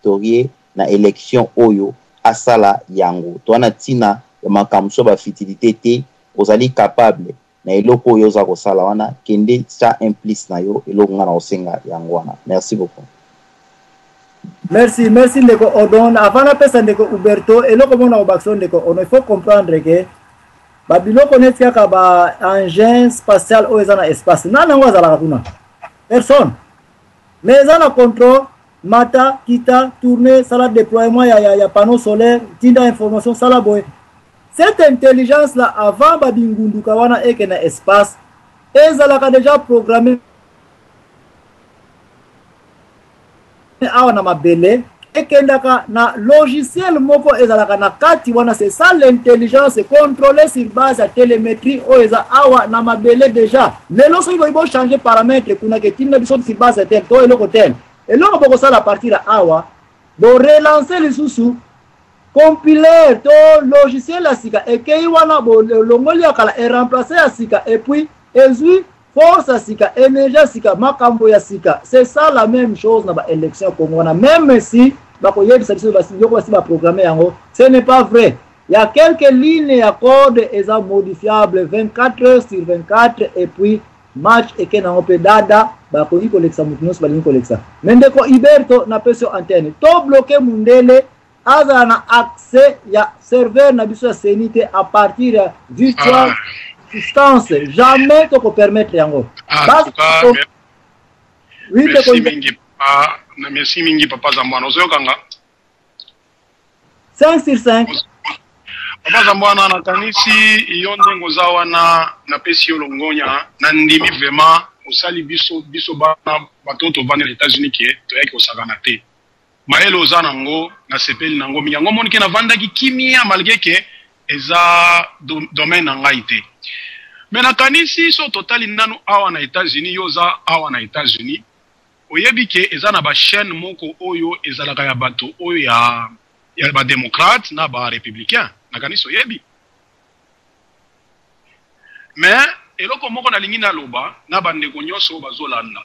victorieux na election oyo asala yango. Toza na tina ya makambo mosusu ya ba futilite te, ozali capable na eloko oyo oza kosala wana, kende tia un plus na yo, eloko nga nakosenga yango wana. Merci beaucoup. Merci, merci ndeko Odon. Avant napesa ndeko Huberto, eloko moko nakobakisa ndeko Odon, il faut comprendre que ba biloko neti kaka ba engin spatial oyo eza na espace, nani yango azalaka kuna? Personne. Mais eza na contrôle, mata, kita, tourner, sala déploiement ya, ya, ya panneau solaire, tinda information, sala boye. Cette intelligence là avant ba bingunduka wana eke na espace ezalaka déjà programmé awa na mabele ekendaka na logiciel moko ezalaka na kati wana c'est ça l'intelligence contrôlée sur base ya télémétrie oyo eza awa na mabele déjà lelo soki boyi bochange paramètre kuna ke tinda biso sur base ya tel to eloko tel eloko bokosala partir ya awa borelance lisusu compiler to logiciel ya sika ekei wana bolongoli ya kala eremplace ya sika epuis ezwi force ya sika energie ya sika makambo ya sika c'est ça la même chose na ba élection ya Congo wana même si bakoyebisa biso biloko basi baprogramme yango ce n'est pas vrai ya quelques lignes ya code eza modifiable 24 heures sur 24 et puis match eke nango mpe dada bakoki kolekisa moto nyonso balingi kolekisa me ndeko Iberto napesi yo antenne to bloke mundele azala na accès ya serveur na biso ya CENI te à partir ya virtual ah. distance jamais toko permettre yango ah, oui, merci mingi papa merci mingi papa Zambwana ozoyoka nga 5 sur 5 papa Zambwana nakanisi yo ndenge oza wana napesi yo longonya nandimi vraiment osali biso biso bana bato oyo tovandi na États-Unis ke toyaki kosakana te Mayele oza na ngo na sepeli na ngo mingi yango omoni ke na vandaki kimia malgre ke eza domaine na ngai te mais na kanisi soki totali nanu awa na Etats Unis yo oza awa na Etats Unis oyebi ke eza na ba chaine moko oyo ezalaka ya bato oyo ya ya ba democrate na ba republicain na kanisi oyebi mais eloko moko nalingi naloba na bandeko nyonso oyo bazolanda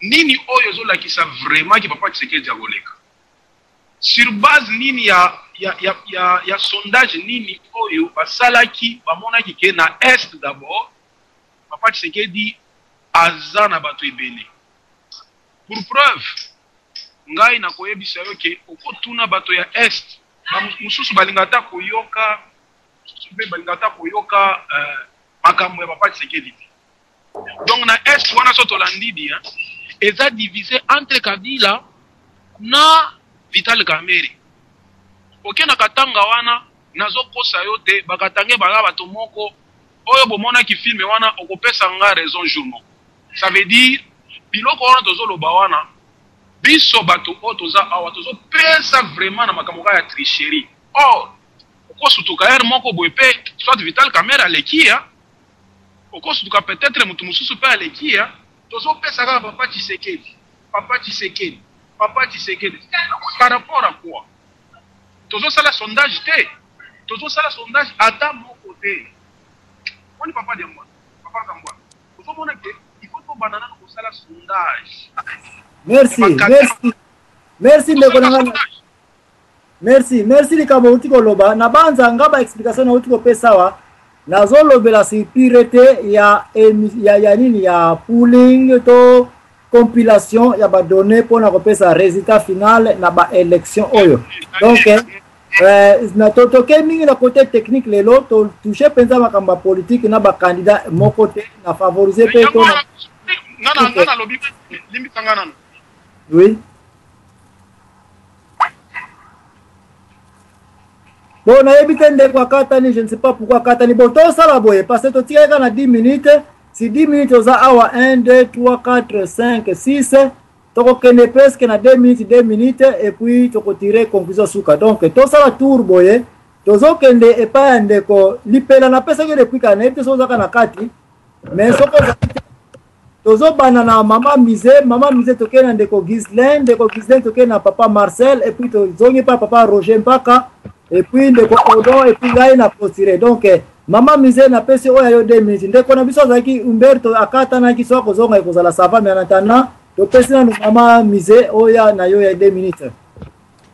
Nini oyo ezo lakisa vraiment que papa Tshisekedi akoleka? Sur base nini ya ya ya ya, ya sondage nini oyo basalaki bamonaki ke na est d'abord papa Tshisekedi aza na bato ebele. Pour preuve, ngai nakoyebisa yo ke okotuna bato ya est ba mosusu balinga ata koyoka mosusu mpe balinga ata koyoka euh, makambo ya papa Tshisekedi te. Donc na est wana so tolandi bien eza divise entre Kabila na Vital Kamerhe. Oke na Katanga wana nazokosa yo te bakatange baza bato moko oyo bomonaki film wana okopesa nga raison jour moko. Ça veut dire biloko wana tozoloba wana biso bato oyo toza awa tozopesa vraiment na makambo kaka ya tricherie. Or okosutuka heure moko boye pe soit Vital Kamerhe aleki ya Okosutuka peut etre mutu mususu pe aleki ya. Tozo pesa kaka papa Tshisekedi, papa Tshisekedi, papa Tshisekedi par rapport à quoi? Tozo sala sondage te, tozo sala sondage ata moko te. Omoni papa Diangwana, papa Zambwana, ozo mona ke il faut tobanda nanu kosala sondage. Merci, merci. Merci ndeko na nga. Merci, merci likambo outi koloba. Na banza nga ba explication na outi kopesa awa nazolobela sur purete ya, ya, ya nini ya pooling to compilation ya ba données mpo na kopesa résultat final na ba élection oyo. Donc eh, na to tokei mingi na côté technique lelo to touche mpenza makambo ya politique na ba candidat moko te na favoriser mpe to na nga nalobi limbisa nga nanu oui bon nayebi te ndeko akatani je ne sais pas pourquoi akatani bon tosala boye parce que totikali kaka na 10 minutes si 10 minutes oza awa 1 2 3 4 5 6 tokokende presque na 2 minutes 2 minutes et puis tokotire conclusion suka donc tosala tour boye tozokende epai ya ndeko lipela napesaki depuis kala nayebi te soki ozaka na kati mais soki ozali te tozobanda na mama mise mama mise tokei na ndeko ghislain ndeko ghislain tokei na papa marcel epuis tozongi pa papa roger mpaka epuis ndeko odon epuis ngai na clotire donc eh, mama mise napesi oyo ayo 2 minutes ndeko na biso azalaki umberto akatanaki so akozonga ekozala sava mais en attendant topesi nanu mama mise oyo na yo ya 2 minutes.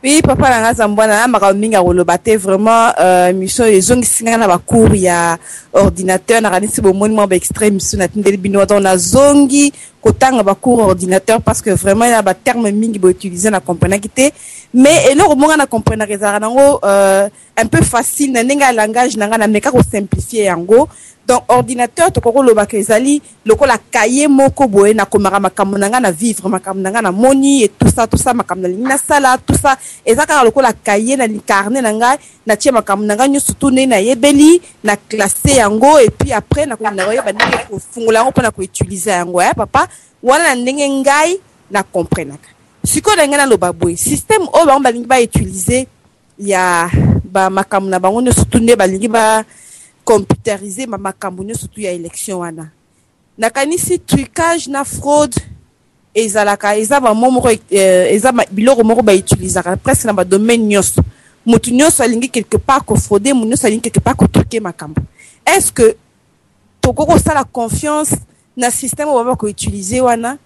Oui, papa na nga Zambwana na makambo mingi ya koloba te vraiment euh, émission oyo ezongisi nga na bacours ya ordinateur nakanisi bomoni mwa baextrait misusu natindeli bino donc nazongi kotanga bacours ordinateur parce que vraiment ya baterme mingi boutilize na comprenaki te mais eloko monga na comprenaka ezalaka nango euh, un peu facile na ndenge ya langage na nga nameka kosimplifie yango. Donc ordinateur tokoki kolobaka ezali lokola cahier moko boye, nakomaka makambo na nga na vivre, makambo na nga na moni et tout ça, tout ça, makambo nalingi nasala, tout ça eza kaka lokola cahier na carnet na ngai, natie makambo na ngai nyonso tu ndenge nayebeli na classe yango et puis après nakoyeba ndenge kofungola yango mpona koutilize yango. Ya papa wana na ndenge ngai na comprenaka sikoyo na ngai naloba boye, système oyo bango balingi bautilize ya ba makambo na bango nyonso tu nde balingi ba computeriser ba makambo nyonso tu ya élection wana, nakanisi trucage na fraude ezalaka eza bamo moko, eza biloko moko bautilisaka presque na badomaine nyonso. Motu nyonso alingi quelque part kofraude, motu nyonso alingi quelque part kotruke makambo. Est ce que tokoki kosala confiance na système oyo baba koutilize wana?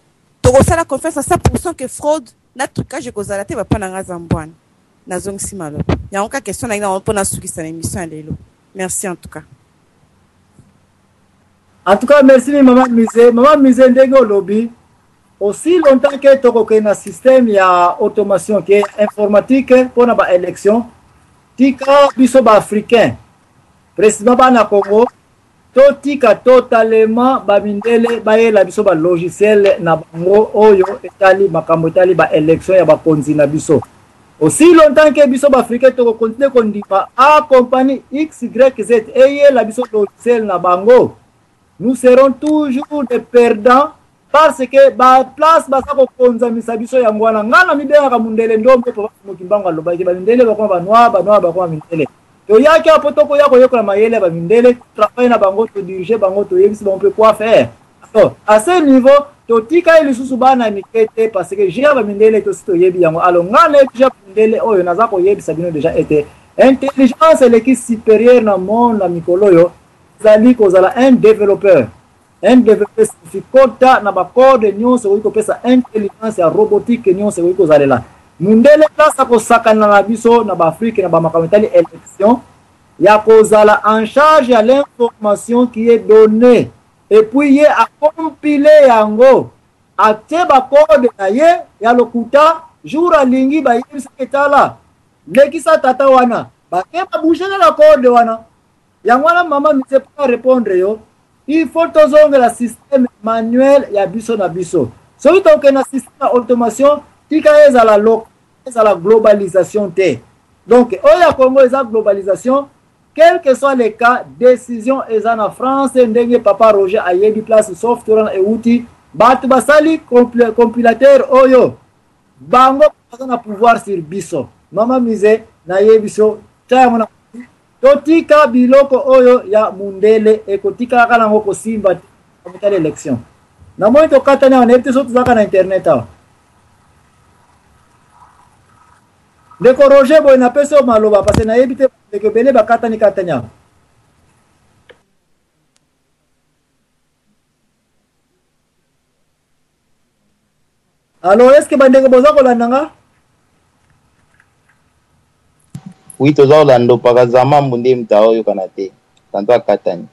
Tokosala confiance à 100% que fraude na trucage ekozala te? Papa na nga Zambwana, nazongisi maloba yango ka question na ngai mpo nasukisa na émission ya lelo. Merci en tout cas. En tout cas, merci mama Musée. Mama Musée, ndenge olobi, aussi longtemps que tokokende na système ya automation ke informatique mpona baélection, tika biso baafricain, précisément bana Congo, totika totalement bamindele bayela biso balogiciel na bango oyo etali makambo etali baélection ya bakonzi na biso. Aussi longtemps que biso baafricain tokokontinue kondima a compagnie XYZ eyela biso logiciel na bango, nous serons toujours des perdants, parce que baplace baza kokonzamisa biso yango wana. Ngai na mibengaka mundele ndombe. Papa Mokimbango alobaki bamindele bakoma banoir, banoir bakoma mindele. Toyaki apo tokoya koyekola mayele ya bamindele, travaille na bango, todirige bango, toyebisi bango mpe quoi faire. Alors à ce niveau totikali lisusu bana mike te, parce que jeu ya bamindele tosi toyebi yango. Alors ngai nayebi jeu ya bamindele oyo naza koyebisa bino déjà ete intelligence eleki supérieure na monde na mikolo oyo ezali kozala un développeur. Un développeur signifie kota na bacode nyonso ekoki kopesa intelligence ya robotique nyonso ekoki kozalela mundele place akosakana na biso na baafrike na bamakambo etali élection, ya kozala en charge ya l'information qui est donnée et puis ye acompile yango, atie bacode na ye ya lokuta. Jour alingi bayebisaki etala lekisa tata wana, bake babouge na code wana yango wana. Mama Mise, mpona répondre yo, il faut tozongela système manuel ya biso na biso. Soki tokende na système ya automation, tika ezala local, ezala globalisation te. Donc oyo ya Congo eza globalisation. Quel que soit le cas, décision eza na France. Ndenge papa Roger ayebi place software wana euti, bato basali compilateur oyo, bango baza na pouvoir sur biso. Mama Mise, nayebi so tia yango na totika biloko oyo ya mundele ekotikalaka nango kosimba te tala élection. Namoni tokatani awa, nayebi te so tozalaka na internet awa. Ndeko Roger, boye napesi oyo maloba parce nayebi te ndeko ebele bakatani katani awa. Alors est ce que bandeko boza kolanda nga? Oui, toza kolanda. Opaka Zamambu nde moto aoyokana te, tanto akatani.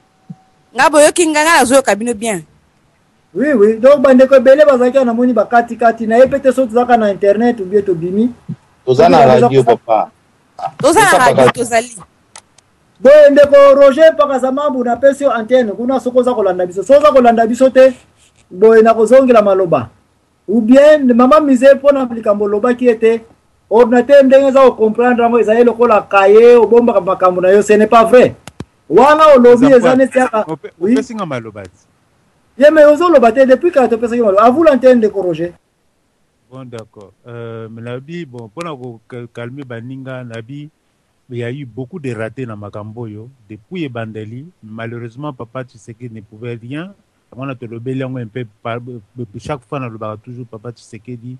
Nga boyoki nga? Nga nazoyoka bino bien. Oui, donc bandeko ebele bazalaki awa, namoni bakatikati. Nayebi pe te so tozalaka na internet ou bien tobimi. Toza na radio, papa. Toza na radio, tozali. Boye ndeko Roger Mpaka Zamambu, napesi yo antenne kuna soki oza kolanda biso. Soki oza kolanda biso te, boye nakozongela maloba ou bien mama Mise mpona likambo olobaki ete ordinateur ndenge eza kocomprendre yango ezali lokola kaye obombaka makambo na yo. Ce n'est pas vrai wana olobi, eza neti kaka Oui. Opesi nga maloba ti. Ye me ozoloba te depuis kala topesaki maloba. À vous l'antenne, ndeko Roger. Bon, d'accord. Mais nabi, bon, mpona kocalmer baninga, nabi il y a eu beaucoup de ratés na makambo oyo depuis ebandeli. Malheureusement, papa Tshisekedi ne pouvait rien. Yango tolobeli yango un peu chaque fois. Nalobaka toujours, papa Tshisekedi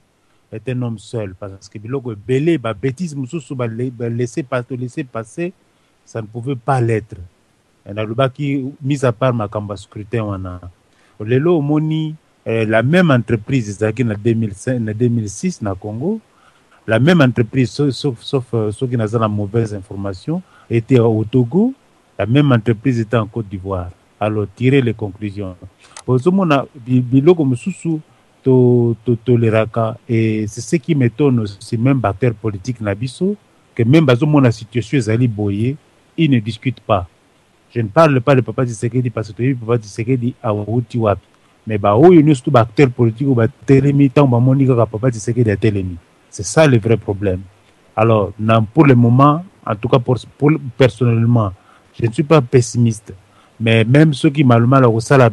est un homme seul, parce que biloko ebele, babêtise mosusu balaisser laisser passer, ça ne pouvait pas l'être. Nalobaki, mise à part makambo ya scrutin wana, lelo omoni la même entreprise ezalaki na 2005, na 2006 na Congo. La même entreprise, sauf, sauf euh, ceux qui n'ont la mauvaise information, était au Togo, la même entreprise était en Côte d'Ivoire. Alors, tirer les conclusions. Bozomona biloko mosusu to to toleraka et c'est ce qui m'étonne aussi même acteur politique na biso que même bazomona situation ezali boye, ils ne discutent pas. Je ne parle pas de Papa Tshisekedi parce que toyebi Papa Tshisekedi awuti wapi. Mais ba oyo nyonso to ba acteurs politiques oyo batelemi ntango bamoni kaka Papa Tshisekedi atelemi. C'est ça le vrai problème. Alors, na, pour le moment, en tout cas pour, pour personnellement, je ne suis pas pessimiste. Mais même ceux qui maluma akosala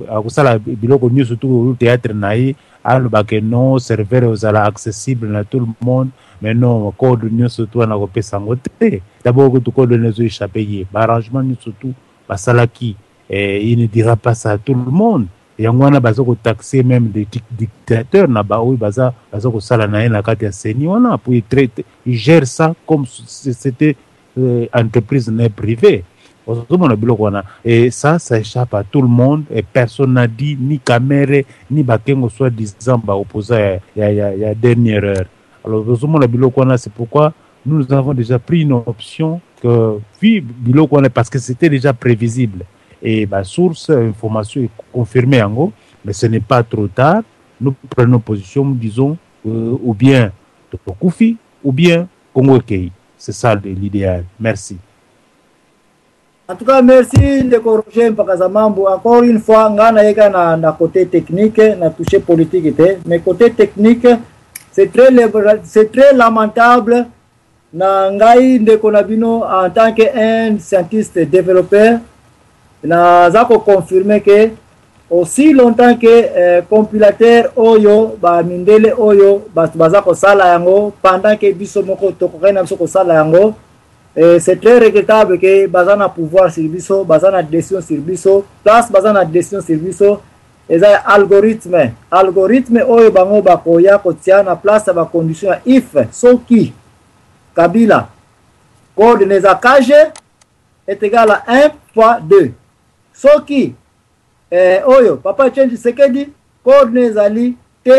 akosala biloko nyonso tout théâtre na ye aloba que non serveur ozala accessible na tout le monde mais non code nyonso tu wana kopesa yango te. D'abord kutu code wana ezo échappe ye, ba arrangement nyonso tu basalaki eh, il ne dira pas ça à tout le monde. Yango wana baza kotaxe même des dictateurs na baoyo baza baza kosala na ye na kati ya seni wana po il traite, il gère ça comme c'était euh, entreprise na ye privée. Ozomona biloko wana et ça ça échappe à tout le monde et personne n'a dit ni Kamere ni Bakengo soit disant ba opposant ya, ya, ya, ya dernière heure. Alors ozomona biloko wana, c'est pourquoi nous, nous avons déjà pris une option que puis biloko wana parce que c'était déjà prévisible et ba source information est confirmée yango, mais ce n'est pas trop tard. Nous prenons position, nous disons euh, ou bien tokufi ou bien Congo ekei. C'est ça l'idéal. Merci. En tout cas, merci ndeko Roger Mpakazamambu. Encore une fois, nga nayeka na, na côté technique, na touché politique te, mais côté technique, c'est très, c'est très lamentable na ngai ndeko na bino en tant que un scientiste développeur, naza ko confirmer que aussi longtemps que euh, compilateur oyo ba mindele oyo bato baza kosala yango pendant que biso moko tokokaki na biso kosala yango. Et c'est très regrettable que baza na pouvoir sur biso, baza na décision sur biso, place baza na décision sur biso eza algorithme. Algorithme oyo bango bakoya kotia na place ya ba condition ya if soki Kabila code neza KG est égal à 1 fois 2. Soki eh, oyo Papa Etienne Tshisekedi code nezali T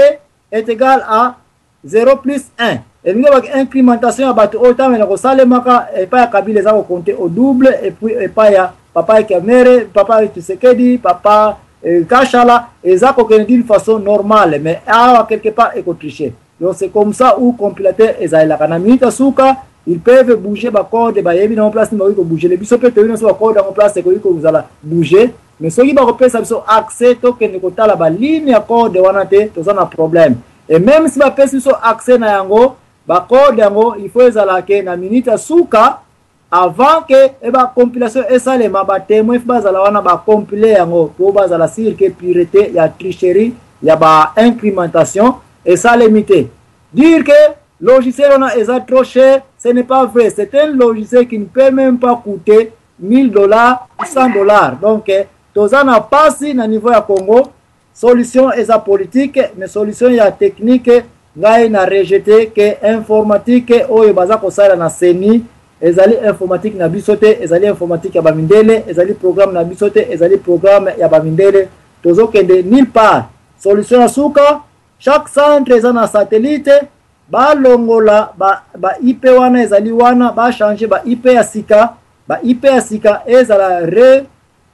est égal à 0 plus 1. Elingi baki incrémentation ya bato oyo ntango na kosalemaka epai ya Kabila eza kokonte au double et puis epai ya papa Kamere, papa Tshisekedi, papa eh, Kashala eza kokende d'une façon normale, mais awa quelque part ekotriche. Donc c'est comme ça où compilateur ezalelaka na minute ya suka, ils peuvent bouger ba code bayebi na place bakoki kobouger le biso mpe toyebi na biso ba code yango place ekoki kozala bouger, mais soki bakopesa biso accès tokende kotala ba ligne ya code wana te, toza na problème. Et même si bapesi biso accès na yango ba code yango, il faut ezala ke na minute ya suka avant que e ba compilation esalema, ba témoin bazala wana ba compiler yango po bazala sûr que pureté ya tricherie ya ba incrémentation esalemi te. Dire que logiciel wana eza trop cher, ce n'est pas vrai. C'est un logiciel qui ne peut même pas coûter 1000 $, 100 $. Donc toza na pasi na niveau ya Congo. Solution eza politique, mais solution ya technique ngai na rejeté que informatique oyo baza kosala na CENI ezali informatique na biso te, ezali informatique ya bamindele, ezali programme na biso te, ezali programme ya bamindele. Tozokende nulle part. Solution ya suka, chaque centre eza na satellite, balongola ba, ba IP wana ezali wana, bachange ba IP ya sika, ba IP ya sika ezala re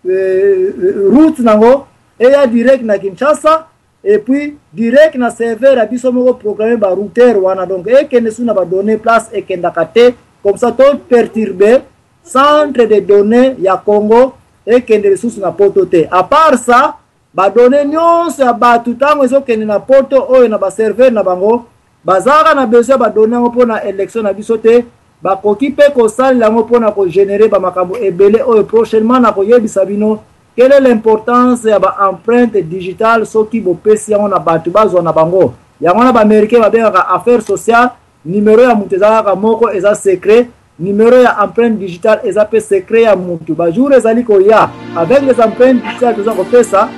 euh, route nango eya direct na Kinshasa et puis direct na serveur ya biso moko programme ba routeur wana, donc ekende su na ba données place ekendaka te, comme ça to perturber centre de données ya Congo ekende lisusu na poto te. À part ça, ba données nyonso ya bato ntango ezokende na poto oyo na ba serveur na bango, bazalaka na besoin ya ba données yango mpona élection na biso te. Bakoki mpe kosalela yango mpona kogénérer bamakambo ebele oyo prochainement na koyebisa bino quelle est l'importance ya ba empreinte digitale. Soki bopesi yango na bato bazwa na bango yango wana, baaméricain babengaka affaire sociale, numero ya moto eza kaka moko, eza secret. Numero ya empreinte digitale eza mpe secret ya mutu. Bajour ezali koya, avec les empreintes digitales toza kopesa,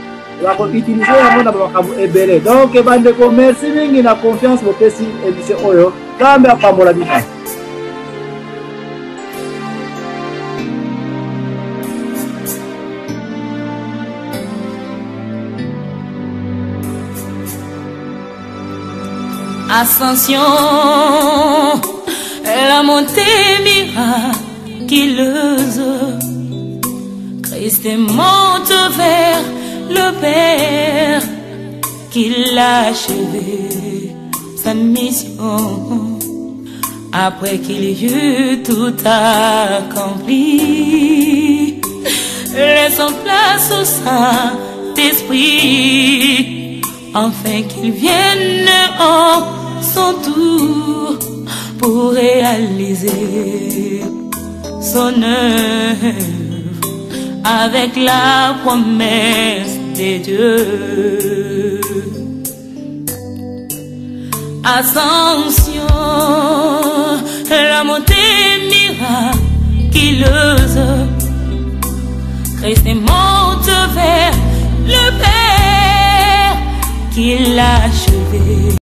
bakoutilize yango na bamakambo ebele. Donc bandeko, merci mingi na confiance bopesi émission oyo. Nzambe apambola bino. Ascension, la montée miraculeuse. Christ monte vers le Père qu'il a achevé sa mission. Après qu'il eut tout accompli, laissant place au Saint-Esprit, enfin qu'il vienne en son tour pour réaliser son œuvre avec la promesse de Dieu. Ascension, la montée miraculeuse. Christ monte vers le Père qu'il a achevé.